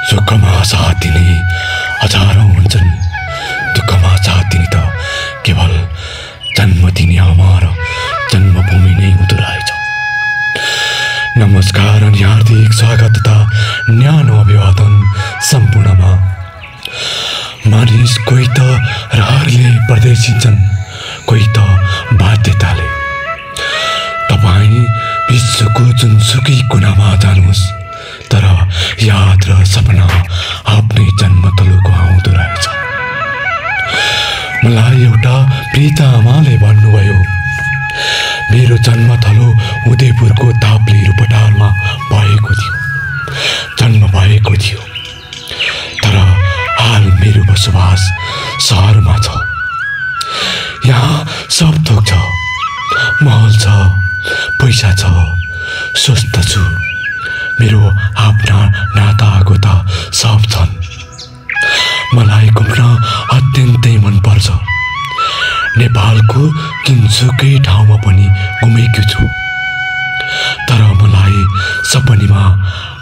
सुखमा साथ दिने हजारौं हुन्छन्, दुःखमा साथ दिने त केवल जन्म दिने आमा र जन्मभूमि नै हुँदो रहेछ। नमस्कार अनि हार्दिक स्वागत तथा न्यानो अभिवादन सम्पूर्णमा। मानिस कोही त रहरले प्रदर्शिन्छन्, कोही त बाध्यताले। तपाईँ विश्वको जुनसुकै कुनामा जानुहोस्, तर याद र सपना आफ्नै जन्मथलोको आउँदो रहेछ। मलाई एउटा प्रिता आमाले भन्नुभयो, मेरो जन्मथलो उदयपुरको ताप्ली रूपटारमा भएको थियो, जन्म भएको थियो। तर हाल मेरो बसोबास सहरमा छ। यहाँ सब थोक छ, महल छ, पैसा छ, स्वस्थ छु, मेरो आफ्ना नातागोता सब छन्। मलाई घुम्न अत्यन्तै मनपर्छ। नेपालको जुनसुकै ठाउँमा पनि घुमेको छु। तर मलाई सपनीमा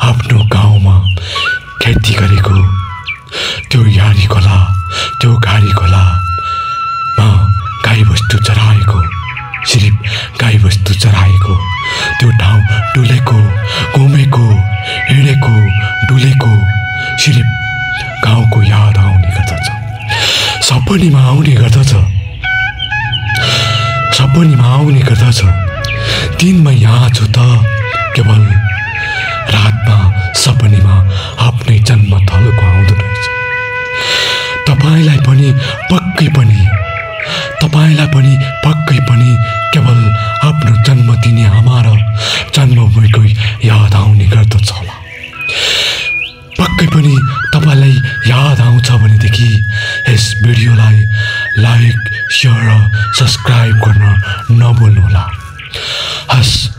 आफ्नो गाउँमा खेती गरेको, त्यो यारी खोला, त्यो घारी खोलामा गाईबस्तु चराएको, सिर्फ गाईबस्तु चराएको त्यो ठाउँ डुलेको, घुमेको, हिँडेको, डुलेको, सिर्फ गाउँको याद आउने गर्दछ, सपनीमा आउने गर्दछ, सपनीमा आउने गर्दछ। दिनमा यहाँ छु त केवल रातमा सपनीमा आफ्नै जन्मथलोको आउँदो रहेछ। तपाईँलाई पनि पक्कै पनि केवल आफ्नो जन्म दिने आमा र जन्मभूमिको याद आउने गर्दछ होला। पक्कै पनि तपाईँलाई याद आउँछ भनेदेखि यस भिडियोलाई लाइक, सेयर र सब्सक्राइब गर्न नभुल्नुहोला। हस्।